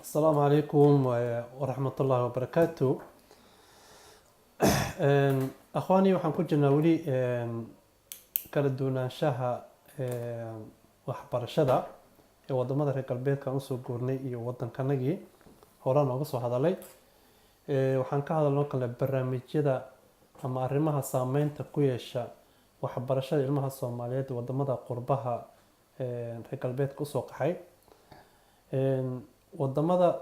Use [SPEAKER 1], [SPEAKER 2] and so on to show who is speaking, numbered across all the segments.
[SPEAKER 1] Asalaamu calaykum waraxmatullaahi wabarakaatu. Akhwaani, waxaan ku jirnaa weli kala duwanaanshaha waxbarashada ee wadamada reer galbeedka aan usoo guurnay iyo wadankanagii horaan nooga soo hadalay. Waxaan ka hadalnoo kale barnaamijyada ama arrimaha saameynta ku yeesha waxbarashada ilmaha Soomaaliyeed wadamada qurbaha reer galbeedka usoo qaxay. Wadamada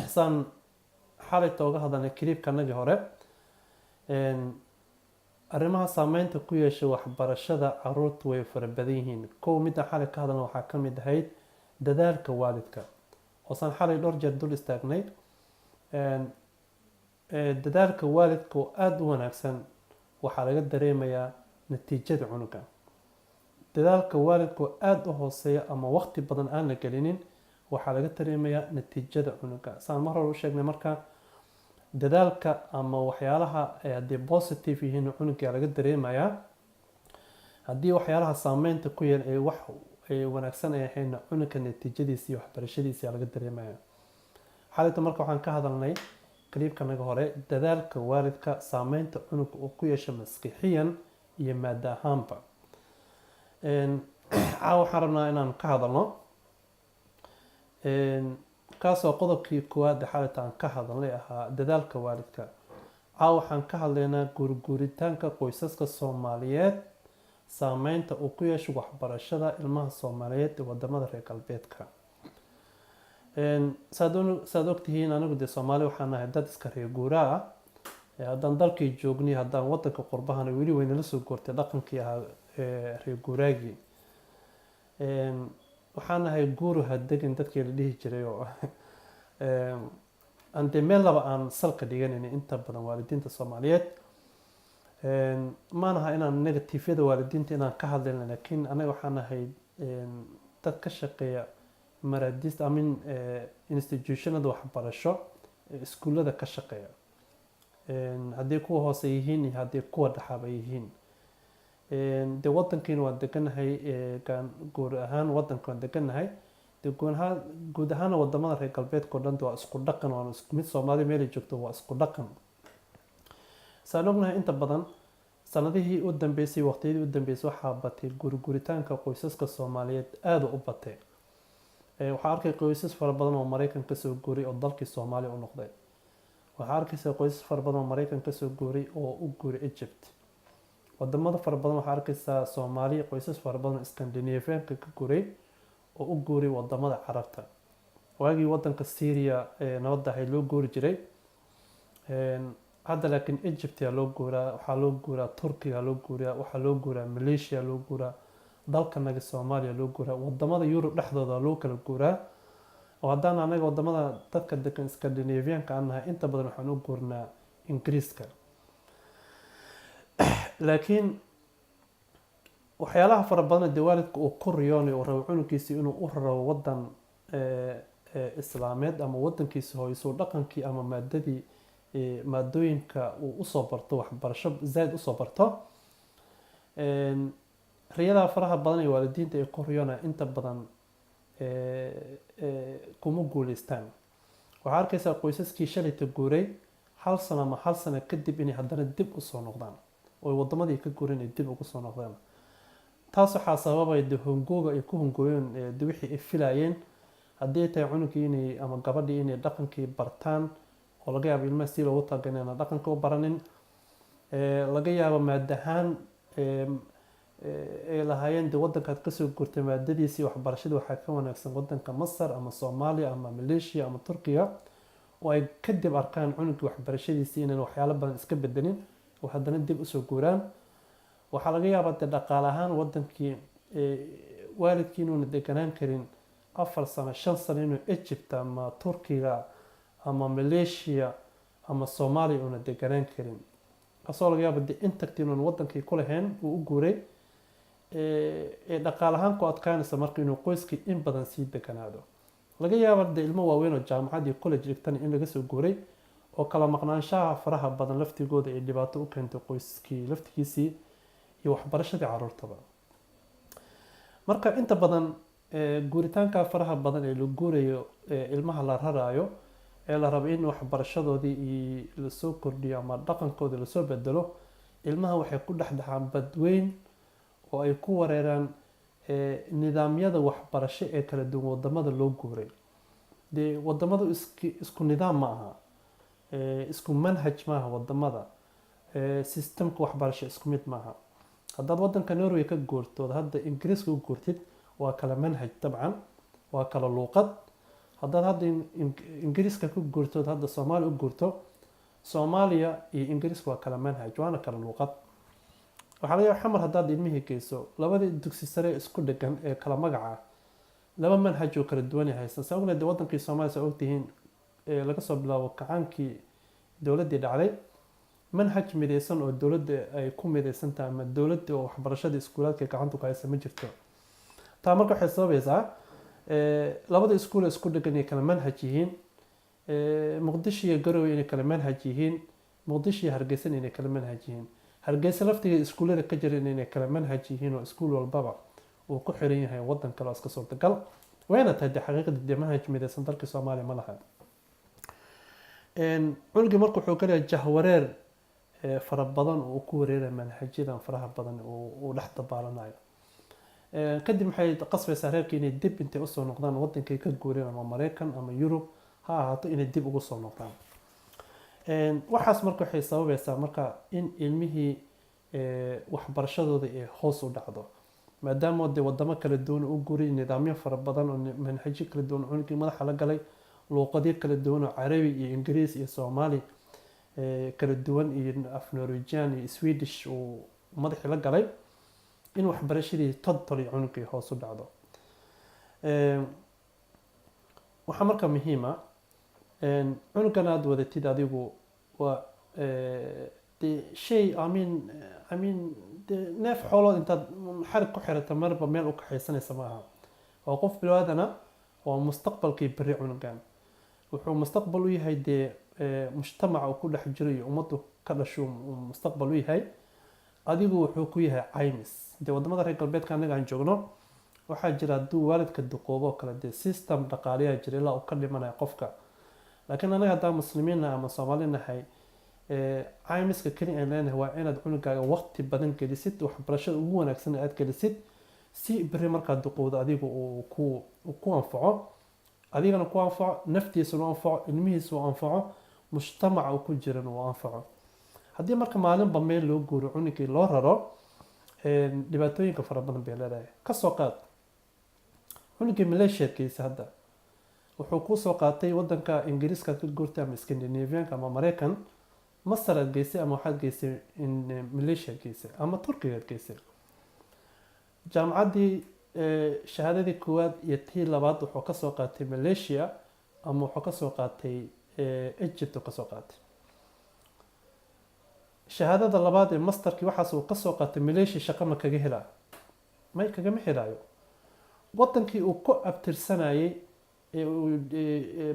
[SPEAKER 1] saan xalayta oga hadalnay clipkanagii hore, arrimaha saameynta ku yeesha waxbarashada caruurta way fara badan yihiin. Kow, midda xalay ka hadalna waxaa ka mid ahayd dadaalka waalidka, oo saan xalay dhowr jeer dul istaagnay. Dadaalka waalidka oo aada u wanaagsan waxaa laga dareemayaa natiijada cunuga. Dadaalka waalidka oo aada u hooseeya ama waqti badan aan la gelinin waxaa laga dareemayaa natiijada cunuga, saan mar hore u sheegnay. Marka dadaalka ama waxyaalaha haddii positive yihiin, cunuga laga dareemayaa. Haddii waxyaalaha saameynta ku yeel ee wax ay wanaagsan ay ahaynna, cunuga natiijadiisa iyo waxbarashadiisa laga dareemaya. Xalayta marka waxaan ka hadalnay clipkanaga hore dadaalka waalidka saameynta cunuga uu ku yeesho maskixiyan iyo maada ahaanba. Caawa waxaan rabnaa inaan ka hadalno, kaasoo qodobkii koowaad ee xalayta aan ka hadalnay ahaa dadaalka waalidka. Caawa waxaan ka hadlaynaa guurguuritaanka qoysaska Soomaaliyeed saameynta uu ku yeesho waxbarashada ilmaha Soomaaliyeed ee wadamada reer galbeedka. Saad ogtihiin, anigu dee Soomaali waxaan nahay dad iska reer guuraa ah. Haddaan dalkii joognay, haddaan wadanka qurbahana, weli waynala soo goortay dhaqankii ahaa reer guuraagii. Waxaan nahay guuru hadegin dadkii la dhihi jiray, oo aan dee meel laba aan salka dhiganayn inta badan waalidiinta Soomaaliyeed. Maanaha inaan negativeyada waalidiinta inaan ka hadlayna, laakiin anaga waxaan nahay dad ka shaqeeya maraadista amin institutionada waxbarasho, iskuullada ka shaqeeya, haddii kuwa hoose yihiin iyo haddii kuwa dhexaaba yihiin. Dee wadankiina waan deganahay, guur ahaan wadanka waan deganahay. Dee guud ahaana wadamada reer galbeedka o dhan waa isku dhaqan, waana isku mid. Soomaali meelay joogto waa isku dhaqan. Saan ognahay, inta badan sanadihii u dambeysay, waqtiyadii u dambeysay, waxaa batay guriguritaanka qoysaska Soomaaliyeed, aada u batay. Waxaa arkay qoysas fara badan oo Maraykan kasoo guuray oo dalkii Soomaaliya u noqday. Waxaa arkaysa qoysas fara badan oo Maraykan kasoo guuray oo u guuray Egypt. Wadamada fara badan waxaa arkaysaa Soomaaliya qoysas fara badan oo Scandinavianka ka guuray oo u guuray wadamada Carabta. Waagii wadanka Syria nabadda ahayd loo guuri jiray, hadda laakiin Egypt yaa loo guuraa, waxaa loo guuraa Turkiga loo guuraa, waxaa loo guuraa Malaysia loo guuraa, dalkanaga Soomaaliya loo guuraa, wadamada Yurub dhexdooda loo kala guuraa. Oo haddaan anaga wadamada dadka degan Scandinavianka aan nahay, inta badan waxaan u guurnaa Ingiriiska. Laakiin waxyaalaha fara badan dee waalidka uu ku riyoonayo, uu rabo cunugiisa inuu u raro wadan islaameed ama wadankiisa hooyasuu dhaqankii ama maadadii, maadooyinka uu usoo barto, waxbarasho zaaid usoo barto. Riyadaa faraha badan ee waalidiinta ay ku riyoonaya inta badan kuma guuleystaan. Waxaa arkaysaa qoysaskii shalayta guuray hal sano ama hal sano kadib inay haddana dib usoo noqdaan, oo wadamadii ka guureen ay dib ugu soo noqdaan. Taas waxaa sababay de hungooga ay ku hungooyeen de wixii ay filaayeen, haddii ay tahay cunugii inay ama gabadhii inay dhaqankii bartaan, oo laga yaabo ilmaha si loogu talagalay inaan dhaqanka u baranin. Laga yaabo maadahaan ay lahaayeen de wadankaad kasoo guurtay maadadiisii waxbarashadii waxaa ka wanaagsan wadanka Masar ama Soomaaliya ama Malaysia ama Turkiga, oo ay kadib arkaan cunugii waxbarashadiisii inaan waxyaalo badan iska bedelin oo haddana dib usoo guuraan. Waxaa laga yaabaa dee dhaqaale ahaan wadankii waalidkii inuuna deganaan karin 4 sano, 5 sano, inuu Egypt ama Turkiga ama Malaysia ama Soomaaliya uuna deganaan karin, kaasoo laga yaaba dee intagti inuun wadankii ku lahayn uu u guuray, ee dhaqaale ahaan ku adkaanaysa marka inuu qoyskii in badan sii deganaado. Laga yaaba dee ilmo waaweyn oo jaamacad iyo college dhigtana in laga soo guuray, oo kala maqnaanshaha faraha badan laftigooda ay dhibaato u keentay qoyskii laftigiisii iyo waxbarashadii caruurtaba. Marka inta badan Guuritaanka faraha badan ee la guurayo, ilmaha la raraayo, ee la rabo in waxbarashadoodii iyo lasoo kordhiyo ama dhaqankoodii lasoo bedelo, ilmaha waxay ku dhex dhaxaan badweyn oo ay ku wareeraan nidaamyada waxbarasho ee kala duwan wadamada loo guuray. Dee wadamadu isku nidaam ma aha, isku manhaj maaha wadamada, systemka waxbarasho isku mid maaha. Haddaad wadanka Norway ka guurto ood hadda Ingiriiska u guurtid, waa kala manhaj dabcan, waa kala luuqad. Haddaad hadda Ingiriiska ka guurto ood hadda Soomaaliya u guurto, Soomaaliya iyo Ingiriiska waa kala manhaj, waana kala luuqad. Waxaa laga yaaba Xamar haddaad ilmihii geyso, labadii dugsi sare isku dhegan ee kala magaca ah, laba manhaj oo kala duwan ay haystaan. Saa ognahay dee wadankii Soomaaliya, saa ogtihiin, laga soo bilaabo kacaankii dowladdii dhacday, manhaj midaysan oo dowladda ay ku midaysan tahay ama dowladda oo waxbarashada iskuulaadka gacanta ku haysa ma jirto. Taa marka waxay sababaysaa labada iskuul ee isku dhegan inay kala manhaj yihiin, Muqdisho iyo Garowe inay kala manhaj yihiin, Muqdisho iyo Hargeysana inay kala manhaj yihiin, Hargeysa laftigeeda iskuullada ka jiran inay kala manhaj yihiin, oo iskuul walbaba uu ku xiran yahay wadan kale oo iska suurtagal wayna tahay. Dee xaqiiqdii dee manhaj midaysan dalkii Soomaaliya ma laha. Cunugii marka wuxuu galayaa jahwareer fara badan oo uu ku wareeraya manhajyadan faraha badan uu dhex dabaalanayo. Kadib waxay qasbaysaa reerkii inay dib intay usoo noqdaan wadankay ka guureen, ama Maraykan ama Yurub ha ahaato, inay dib ugu soo noqdaan. Waxaas marka waxay sababaysaa marka in ilmihii waxbarashadooda ay hoos u dhacdo, maadaama dee wadamo kala duwan u guuray, nidaamyo fara badan oo manhajyo kala duwan cunugii madaxa la galay, luuqadyo kala duwan oo Carabi iyo Ingiriis iyo Soomaali kala duwan iyo af Norwegian iyo Swedish uu madaxii la galay, in waxbarashadii totally cunugii hoos u dhacdo. Waxaa marka muhiima, cunugan aada wadatid adigu waa dee shay, I mean dee neef xoolood intaad xarig ku xirata marba meel u kaxaysanaysa ma aha. Waa qof bilaadan, waa mustaqbalkii berri. Cunugan wuxuu mustaqbal u yahay dee mujtamaca uu ku dhex jiro iyo ummaddu ka dhasho uu mustaqbal u yahay. Adigu wuxuu ku yahay caymis. Dee wadamada reer galbeedka annaga aan joogno waxaa jira, hadduu waalidka duqoobo oo kale, dee system dhaqaaliyaa jira ilaa uu ka dhimanayo qofka. Laakiin annaga haddaan Muslimiinna ama Soomaali nahay, caymiska keli aan leenahay waa inaad cunugaaga waqti badan gelisid, waxbarashada ugu wanaagsan aad gelisid, si berri markaad duqowdo adigu uu ku anfaco, adigana ku anfaco, naftiisuna u anfaco, ilmihiisa u anfaco, mujtamaca uu ku jiran uu anfaco. Haddii marka maalinba meel loo guuro, cunugii loo raro, dhibaatooyinka fara badan bay leedahay. Kasoo qaad cunugii Malaysia geysa, hadda wuxuu kusoo qaatay wadanka Ingiriiska ka guurtay ama Scandinavianka ama Maraykan, Masar aad geysay ama waxaad geysay Malaysia aad geysay ama Turkiga aad geysay. Jaamacaddii shahaadadii koowaad iyo tii labaad wuxuu kasoo qaatay Malaysia ama wuxuu kasoo qaatay Egypt uu kasoo qaatay. Shahaadada labaad ee masterkii waxaas uu kasoo qaatay Malaysia, shaqo ma kaga helaa? May, kagama helaayo. Wadankii uu ku abtirsanayay ee uu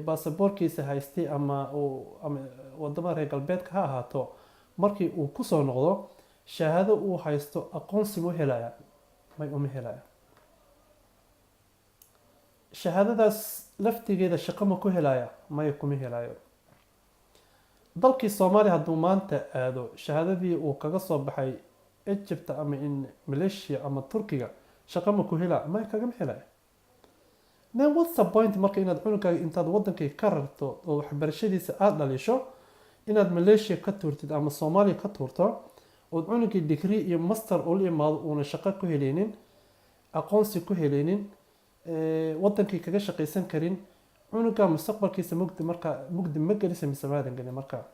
[SPEAKER 1] baasaboorkiisa haystay ama uu ama wadamada reer galbeedka ha ahaato, markii uu kusoo noqdo, shahaado uu haysto aqoonsi ma u helaya? May, uma helaya. Shahaadadaas laftigeeda shaqo ma ku helaya? May, kuma helayo. Dalkii Soomaaliya hadduu maanta aado, shahaadadii uu kaga soo baxay Egypt ama in Malaysia ama Turkiga, shaqo ma ku helaa? May, kagama helaya. Then what's the point marka inaad cunugaaga intaad wadankii ka rarto oo waxbarashadiisa aada dhalisho, inaad Malaysia ka tuurtid ama Soomaaliya ka tuurto, ood cunugii degree iyo master ula imaado, uuna shaqo ku helaynin, aqoonsi ku helaynin, wadankii kaga shaqaysan karin? Cunuga mustaqbalkiisa mugdi marka mugdi ma gelisa mise maadan gelin? Marka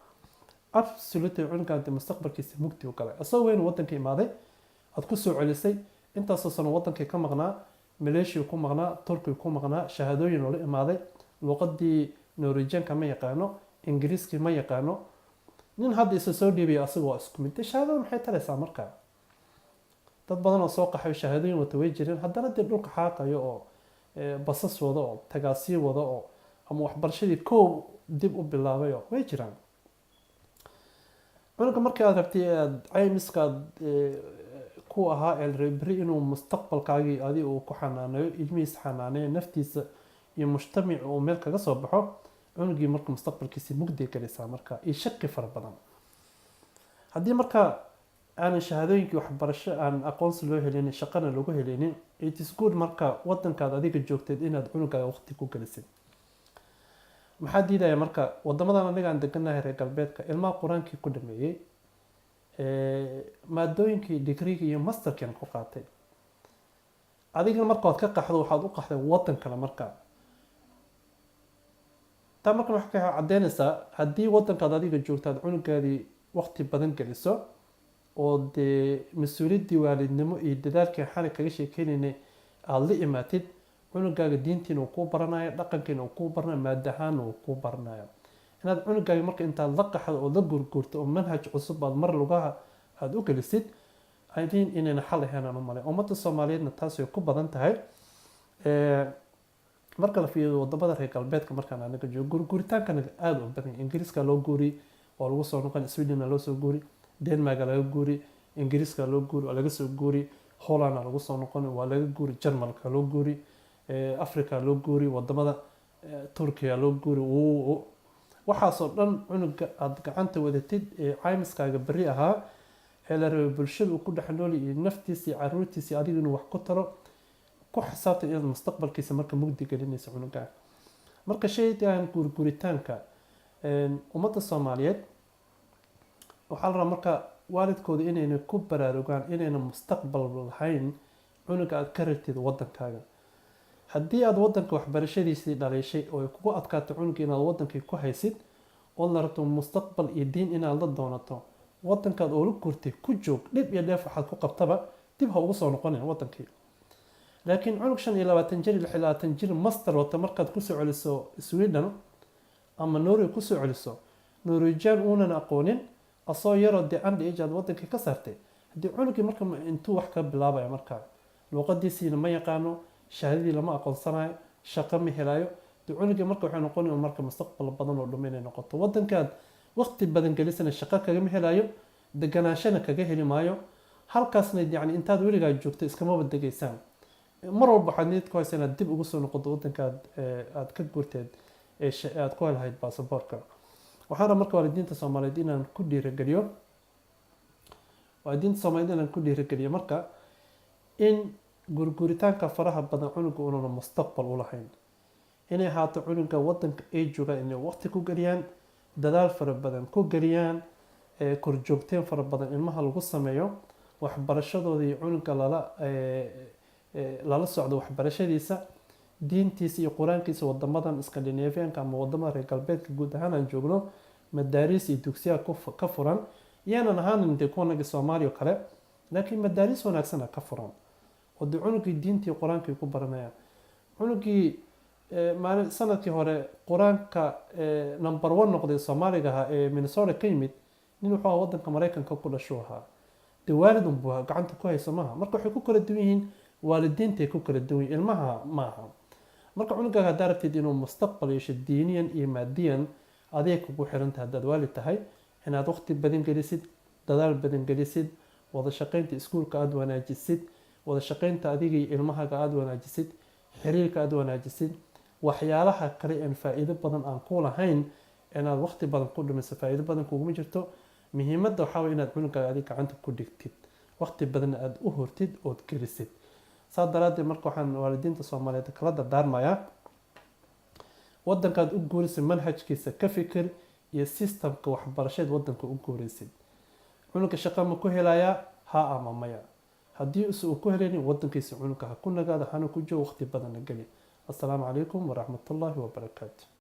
[SPEAKER 1] absolutely cunugan de mustaqbalkiisa mugdi u galay, isagoo weyn wadankii imaaday aad ku soo celisay. Intaasoo sano wadankii ka maqnaa, Malaysia ku maqnaa, Turkiga ku maqnaa, shahaadooyin ula imaaday, luuqadii Norwegianka ma yaqaano, Ingiriiskii ma yaqaano. Nin hadda isa soo dhiibaya asaga waa isku mid. Dee shahaadada maxay taraysaa marka? Dad badan oo soo qaxay shahaadooyin wata way jireen, haddana dee dhulka xaaqayo oo basas wado oo tagaasiyo wado oo ama waxbarashadii koow dib u bilaabay oo way jiraan. Cunuga markii aad rabtay aad caymiska aad ku ku ahaa ee la rabay berri inuu mustaqbalkaagii adi uu ku xanaaneeyo, ilmihiisa xanaaneeyo, naftiisa iyo mujtamaci uu meel kaga soo baxo, cunugii marka mustaqbalkiisi mugdi galaysaa marka iyo shaqi fara badan. Haddii marka aanan shahaadooyinkii waxbarasho aan aqoonsi loo helinin, shaqana lagu helinin, it is good marka wadankaad adiga joogteed inaad cunugaaga waqti ku gelisid. Maxaa diidaya marka? Wadamadan aniga aan deganahay, reer galbeedka, ilmaha qur-aankii ku dhameeyey, maadooyinkii digriga iyo masterkiina ku qaatay, adigana marka waad ka qaxdo, waxaad u qaxday wadan kale. Marka taa marka waxay ka caddeynaysaa, haddii wadankaad adiga joogto aad cunugaadii waqti badan geliso oo dee mas-uuliyaddii waalidnimo iyo dadaalkii xalay kaga sheekeynaynay aada la imaatid, cunugaaga diintiina uu kuu baranayo, dhaqankiina uu kuu baranayo, maad ahaana uu kuu baranayo. Inaad cunugaaga marka intaad la qaxdo oo la gurgurto oo manhaj cusub aad mar lugaha aada u gelisid, I think inayna xal ahayn aan u malay. Ummadda Soomaaliyeedna taas way ku badan tahay. Marka la fiiriyo wadamada reer galbeedka, markaan anaga joogo, gurguritaankana aada u badan yahay. Ingiriiska loo guuri, waa lagu soo noqon. Sweden loo soo guuri, Denmark laga guuri, Ingiriiska loo guuri, waa laga soo guuri, Holland lagu soo noqon, waa laga guuri, Jarmalka loo guuri, Africa loo guuri, wadamada Turkiya loo guuri. Waxaasoo dhan cunuga aada gacanta wadatid ee caymiskaaga berri ahaa ee la rabay bulshada uu ku dhex nool iyo naftiisa iyo caruurtiisa iyo adiga inuu wax ku taro, ku xisaabtan inaad mustaqbalkiisa marka mugdi gelinayso cunugaa. Marka shaygan guurguritaanka, ummadda Soomaaliyeed waxaa la rabaa marka waalidkooda inayna ku baraarugaan inayna mustaqbal lahayn cunuga aad ka rabtid wadankaaga. Haddii aad wadanka waxbarashadiisii dhaliishay oo ay kugu adkaato cunuga inaad wadankii ku haysid, oodna rabto mustaqbal iyo diin inaad la doonato, wadankaad oola gurtay ku joog, dhib iyo dheef waxaad ku qabtaba dib ha ugu soo noqonin wadankii. Laakiin cunug 25 jir, 26 jir, master wata, markaad kusoo celiso Sweden ama Norway kusoo celiso, Norwegian uunan aqoonin, asoo yaroo dee underage aad wadankii ka saartay, haddii cunugii marka intuu wax ka bilaabaya, markaa luuqadiisiina ma yaqaano, shahaadadii lama aqoonsanayo, shaqo ma helayo, dee cunugii marka waxay noqonaya marka mustaqbal badan oo dhum inay noqoto. Wadankaad waqti badan gelisana shaqo kagama helayo, deganaashana kaga heli maayo. Halkaasna yacni intaad weligaa joogto iskamaba degaysaan. Mar walba waxaad niyad ku haysa inaad dib ugu soo noqoto wadankaad aad ka guurteed ee aad ku helahayd baasaboorka. Waxaan rabaa marka waalidiinta Soomaaliyeed inaan ku dhiirigeliyo, waalidiinta Soomaaliyeed inaan ku dhiirigeliyo marka in gurguritaanka faraha badan cunuga unuuna mustaqbal u lahayn, inay ahaato cunuga wadanka ay joogaan inay waqti ku geliyaan, dadaal fara badan ku geliyaan, korjoogteen fara badan ilmaha lagu sameeyo, waxbarashadooda iyo cunuga lala socdo waxbarashadiisa, diintiisa iyo qur-aankiisa. Wadamadan Scandinavianka ama wadamada reer galbeedka guud ahaan aan joogno, madaariis iyo dugsiyaha ka furan, yaanan ahaanin dee kuwanaga Soomaaliya oo kale, laakiin madaariis wanaagsana ka furan oo dee cunugii diintii qur-aankii ku baranayaan. Cunugii maalin sanadkii hore qur-aanka number one noqday Soomaaliga ahaa ee Minnesota ka yimid, nin wuxuu ahaa wadanka Maraykanka ku dhashuu ahaa, dee waalid unbuu gacanta ku hayso maaha. Marka waxay ku kala duwan yihiin waalidiintay ku kala duwan yihiin, ilmaha maaha. Marka cunugaaga haddaa rabtid inuu mustaqbal yeesho diiniyan iyo maadiyan, aday kugu xirantahay haddaad waalid tahay inaad waqti badan gelisid, dadaal badan gelisid, wada shaqaynta iskuulka aada wanaajisid, wada shaqaynta adiga iyo ilmahaaga aada wanaajisid, xiriirka aada wanaajisid. Waxyaalaha kale aan faa'iido badan aan ku lahayn inaad waqti badan ku dhumiso faa'iido badan kuguma jirto. Muhiimadda waxaa way inaad cunugaaga adiga gacanta ku dhigtid, waqti badanna aada u hortid ood gelisid. Saa daraaddeed marka waxaan waalidiinta Soomaaliyeed kala dardaarmayaa, wadankaad u guuraysid manhajkiisa ka fikir iyo systemka waxbarasheed wadanka u guuraysid. Cunuga shaqa ma ku helayaa, ha ama maya? Haddii use uu ku helaynin, wadankiisa cunuga ha ku nagaado, hana ku joogo, waqti badanna geli. Assalaamu calaykum waraxmatullaahi wabarakaatu.